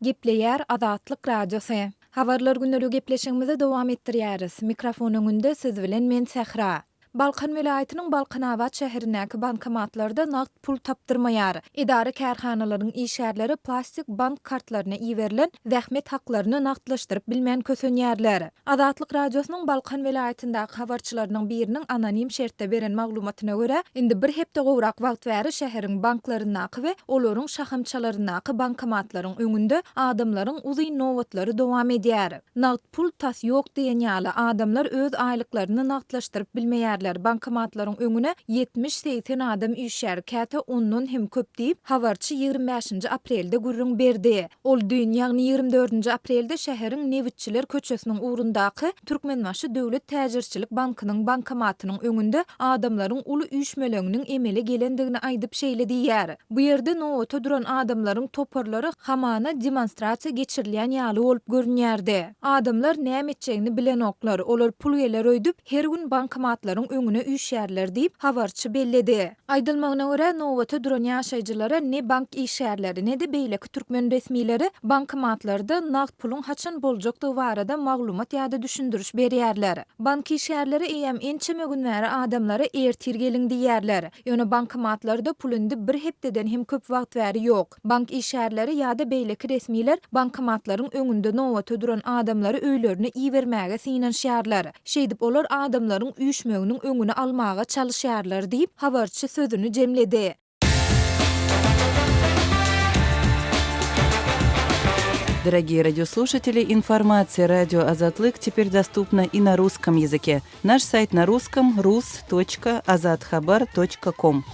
Gepleýär Azatlyk Radiosy. Habarlar gündeligi gepleşigimizi dowam etdirýäris. Mikrofon öňünde siz bilen men Sähra. Balkan welaýatynyň Balkanabat şäherindäki bankomatlarda nagt pul tapdyrmaýar. Edara-kärhanalaryň işgärleri plastik bank kartlaryna iberilen zähmet haklaryny nagtlaşdyryp bilmän kösenýärler. Azatlyk Radiosynyň Balkan welaýatyndaky habarçylarynyň biriniň anonim şertde beren maglumatyna görä, indi bir hepde gowrak wagt bäri şäheriň banklaryndaky we olaryň şahamçalaryndaky bankomatlaryň öňünde adamlaryň uzyn nobatlary dowam edýär. Nagt pul tas ýok diýen ýaly, adamlar öz aýlyklaryny nagtlaşdyryp bilmeýärler, bankomatlaryň öňüne 70-80 adam üýşýär, käte ondan hem köp diýip, habarçy 25-nji aprelde gürrüň berdi. Ol düýn, ýagny 24-nji aprelde şäheriň Nebitçiler köçesiniň ugrundaky Türkmenbaşy döwlet täjirçilik bankynyň bankomatynyň öňünde adamlaryň uly üýşmeleňiniň emele gelendigini aýdyp şeýle diýýär, Bu ýerde nobata duran adamlaryň toparlary hamana demonstrasiýa geçirilýän ýaly bolup görünýärdi. Adamlar näme etjegini bilenoklar, olar pul geler öýdüp, her gün bankomatlaryň öňüne üýşýärler diýip, habarçy belledi. Aýdylmagyna görä, nobata duran ýaşaýjylara ne bank işgärleri, ne-de beýleki türkmen resmileri bankomatlarda nagt puluň haçan boljakdygy barada maglumat ýa-da düşündiriş berýärler. Bank işgärleri eýýäm ençeme gün bäri adamlara ertir geliň diýýärler. Ýöne bankomatlarda pul indi bir hepdeden hem köp wagt bäri ýok. Bank işgärleri ýa-da beýleki resmiler bankomatlaryň öňünde nobata duran adamlary öýlerine ibermäge synanyşýarlar. Şeýdip olar adamlaryň üýşmeginiň öňüni almaga çalyşýarlar diýip, habarçy sözüni jemledi. Дорогие радиослушатели, информация радио Азатлык теперь доступна и на русском языке. Наш сайт на русском rus.azathabar.com.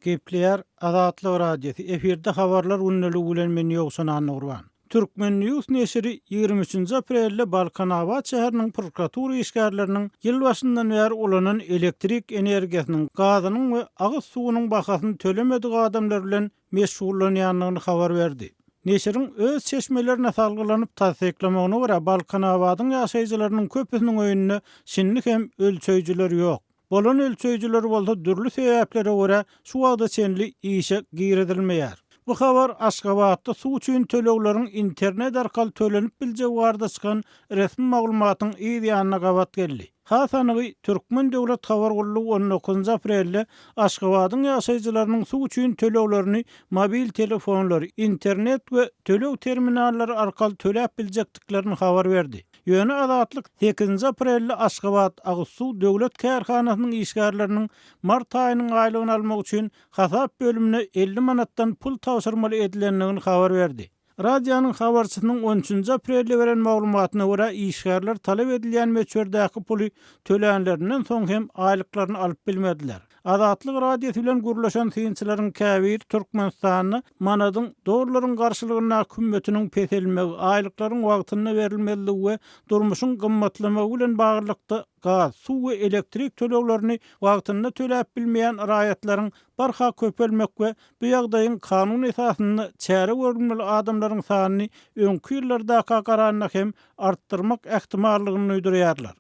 Gepleýär Azatlyk Radiosy, efirde habarlar gündeligi bilen men Ýowşan Annagurban. Turkmen. News neşiri 23-nji aprelde Balkanabat şäheriniň prokuratura işgärleriniň ýyl başyndan bäri ulanan elektrik energiýasynyň, gazynyň we agyz suwunyň bahasyny tölemedik adamlar bilen meşgullanýandygyny habar berdi. Neşiriň öz çeşmelerine salgylanyp tassyklamagyna görä, Balkanabadyň ýaşaýjylarynyň köpüsiniň öýünde şindi hem ölçeýjiler ýok. Bolan ölçeýjiler bolsa dürli sebäplere görä şu wagta çenli işe girizilmeýär. Bu habar Aşgabatda suw üçin tölegleriň internet arkaly tölenip biljegi barada çykan resmi maglumatyň yz ýanyna gabat geldi. Has anygy, Türkmen döwlet habar gullugy on dokuzynjy aprelde Aşgabadyň ýaşaýjylarynyň suw üçin töleglerini mobil telefonlary, internet we töleg terminallary arkaly töläp biljekdiklerini habar berdi. Ýöne Azatlyk sekizinji aprelde Aşgabat agyzsuw döwlet kärhanasynyň işgärleriniň mart aýynyň aýlygyny almak üçin hasap bölümine 50 manatdan pul tabşyrmaly edilendigini habar berdi. Radionyň habarçysynyň on üçünji aprelde beren maglumatyna görä, işgärler talap edilýän möçberdäki puly tölänlerinden soň hem aýlyklaryny alyp bilmediler. Azatlyk Radiosy bilen gürleşen synçylaryň käbiri Türkmenistanda manadyň dollaryň garşylygyndaky hümmetiniň peselmegi, aýlyklaryň wagtynda berilmezligi we durmuşyň gymmatlamagy bilen baglylykda gaz, suw we elektrik töleglerini wagtynda töläp bilmeýän raýatlaryň barha köpelmek we bu ýagdaýyň kanun esasynda çäre görülmeli adamlaryň sanyny öňki ýyllardaka garanda hem artdyrmak ähtimallygyny duýdurýarlar.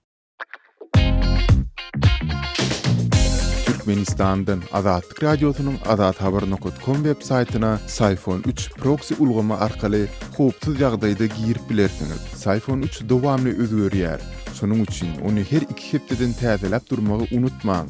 Türkmenistandan Azatlyk Radiosynyň azathabar nokat kom web saýtyna Syfon 3 proksi ulgamy arkaly howpsuz ýagdaýda girip bilersiňiz. Syfon 3 dowamly özgerýär. Şonuň üçin ony her iki hepdeden täzeläp durmagy unutmaň.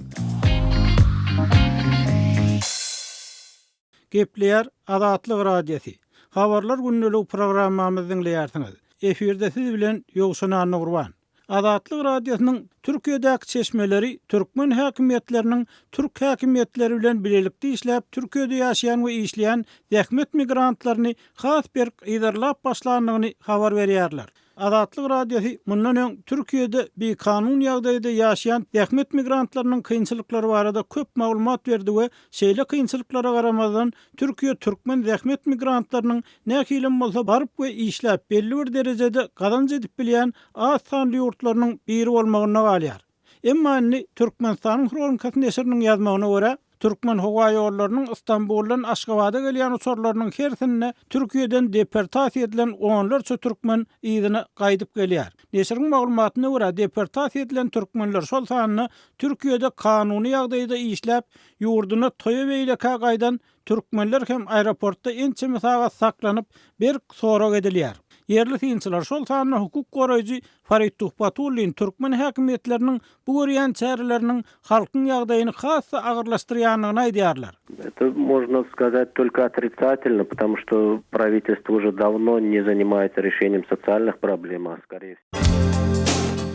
Gepleýär Azatlyk Radiosy. Habarlar gündeligi programmamyzy diňleýärsiňiz. Efirde siz bilen Ýowşan Annagurban. Azatlyk Radiosynyň Türkiýedäki çeşmeleri türkmen häkimiýetleriniň türk häkimiýetleri bilen bilelikde işläp Türkiýede ýaşaýan we işleýän zähmet migrantlaryny has berk yzarlap başlandygyny habar berýärler. Azatlyk Radiosy mundan öň Türkiýede bikanun ýagdaýda ýaşaýan zähmet migrantlarynyň kynçylyklary barada köp maglumat berdi we şeýle kynçylyklara garamazdan Türkiýe türkmen zähmet migrantlarynyň nähilem bolsa baryp we işläp belli bir derejede gazanç edip bilýän az sanly ýurtlarynyň biri bolmagynda galýar. Emma indi Türkmenistanyň Hronikasy neşiriniň ýazmagyna görä, Türkmenhowaýollarynyň Stambuldan Aşgabada gelýän uçarlarynyň hersinde Türkiýeden deportasiýa edilen onlarça türkmen yzyna gaýdyp gelýär. Neşiriň maglumatyna görä, deportasiýa edilen türkmenler, şol sanda Türkiýede kanuny ýagdaýda işläp, ýurduna toýa-beýlekä gaýdan Türkmenler hem aeroportda ençeme sagat saklanyp, berk sorag edilýär. Ýerli synçylar, şol sanda hukuk goraýjy Farid Tuhbatullin türkmen häkimiýetleriniň bu görýän çäreleriniň halkyň ýagdaýyny has-da agyrlaşdyrýandygyny aýdýarlar. Это можно сказать только отрицательно, потому что правительство уже давно не занимается решением социальных проблем, а скорее.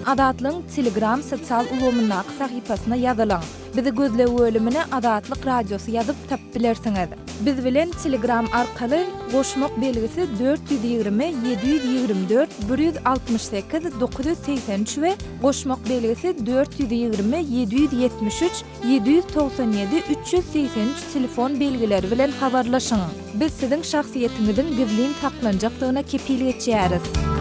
Azatlygyň Telegram sosial ulgamyndaky sahypasyna ýazylyň. Bizi gözleg bölümine Azatlyk Radiosy ýazyp tapyp bilersiňiz. Biz bilen Telegram arkaly goşmak belgisi 420 724 168 983 we goşmak belgisi 420 773 797 383 telefon belgileri bilen habarlaşyň. Biz siziň şahsyýetiňiziň gizlin saklanjakdygyna kepil geçýäris.